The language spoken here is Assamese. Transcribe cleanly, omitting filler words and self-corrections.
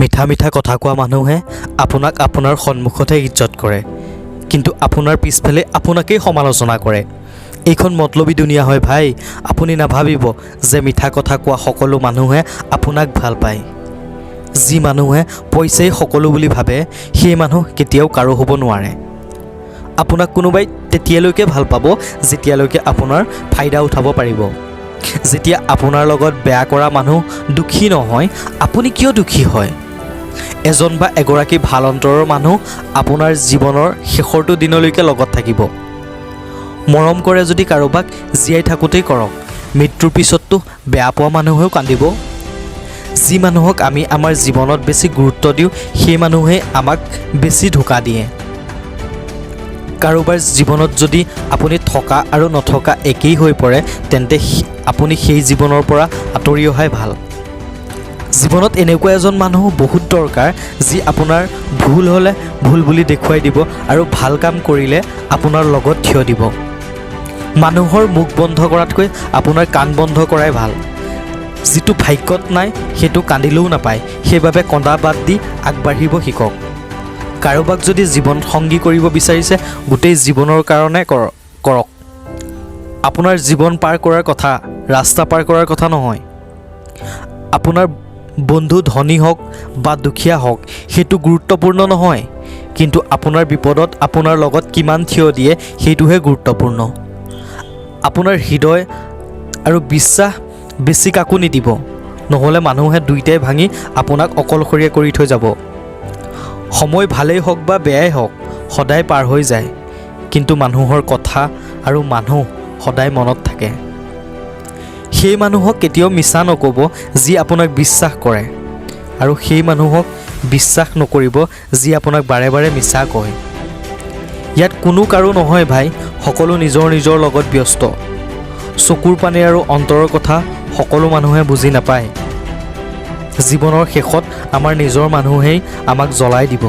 মিঠা মিঠা কথা কোৱা মানুহে আপোনাক আপোনাৰ সন্মুখতহে ইজ্জত কৰে, কিন্তু আপোনাৰ পিছফালে আপোনাকেই সমালোচনা কৰে। এইখন মতলবী দুনীয়া হয় ভাই। আপুনি নাভাবিব যে মিঠা কথা কোৱা সকলো মানুহে আপোনাক ভাল পায়। যি মানুহে পইচাই সকলো বুলি ভাবে, সেই মানুহ কেতিয়াও কাৰো হ'ব নোৱাৰে। আপোনাক কোনোবাই তেতিয়ালৈকে ভাল পাব, যেতিয়ালৈকে আপোনাৰ ফাইদা উঠাব পাৰিব। যেতিয়া আপোনাৰ লগত বেয়া কৰা মানুহ দুখী নহয়, আপুনি কিয় দুখী হয়? এজন বা এগৰাকী ভাল অন্তৰৰ মানুহ আপোনাৰ জীৱনৰ শেষৰটো দিনলৈকে লগত থাকিব। মৰম কৰে যদি কাৰোবাক, জীয়াই থাকোঁতেই কৰক। মৃত্যুৰ পিছততো বেয়া পোৱা মানুহেও কান্দিব। যি মানুহক আমি আমাৰ জীৱনত বেছি গুৰুত্ব দিওঁ, সেই মানুহেই আমাক বেছি ধোকা দিয়ে। কাৰোবাৰ জীৱনত যদি আপুনি থকা আৰু নথকা একেই হৈ পৰে, তেন্তে আপুনি সেই জীৱনৰ পৰা আঁতৰি অহাই ভাল। জীৱনত এনেকুৱা এজন মানুহ বহুত দৰকাৰ, যি আপোনাৰ ভুল হ'লে ভুল বুলি দেখুৱাই দিব আৰু ভাল কাম কৰিলে আপোনাৰ লগত থিয় দিব। মানুহৰ মুখ বন্ধ কৰাতকৈ আপোনাৰ কাণ বন্ধ কৰাই ভাল। যিটো ভাগ্যত নাই, সেইটো কান্দিলেও নাপায়। সেইবাবে কন্দা বাদ দি আগবাঢ়িব শিকক। কাৰোবাক যদি জীৱন সংগী কৰিব বিচাৰিছে, গোটেই জীৱনৰ কাৰণে কৰক। আপোনাৰ জীৱন পাৰ কৰাৰ কথা, ৰাস্তা পাৰ কৰাৰ কথা নহয়। আপোনাৰ বন্ধু ধনী হওক বা দুখীয়া হওক, সেইটো গুৰুত্বপূৰ্ণ নহয়, কিন্তু আপোনাৰ বিপদত আপোনাৰ লগত কিমান থিয় দিয়ে, সেইটোহে গুৰুত্বপূৰ্ণ। আপোনাৰ হৃদয় আৰু বিশ্বাস বেছি কাকো নিদিব, নহ'লে মানুহে দুইটাই ভাঙি আপোনাক অকলশৰীয়া কৰি থৈ যাব। সময় ভালেই হওক বা বেয়াই হওক, সদায় পাৰ হৈ যায়, কিন্তু মানুহৰ কথা আৰু মানুহ সদায় মনত থাকে। সেই মানুহক কেতিয়াও মিছা নক'ব যি আপোনাক বিশ্বাস কৰে, আৰু সেই মানুহক বিশ্বাস নকৰিব যি আপোনাক বাৰে বাৰে মিছা কয়। ইয়াত কোনো কাৰো নহয় ভাই, সকলো নিজৰ নিজৰ লগত ব্যস্ত। চকুৰ পানী আৰু অন্তৰৰ কথা সকলো মানুহে বুজি নাপায়। জীৱনৰ শেষত আমাৰ নিজৰ মানুহেই আমাক জ্বলাই দিব।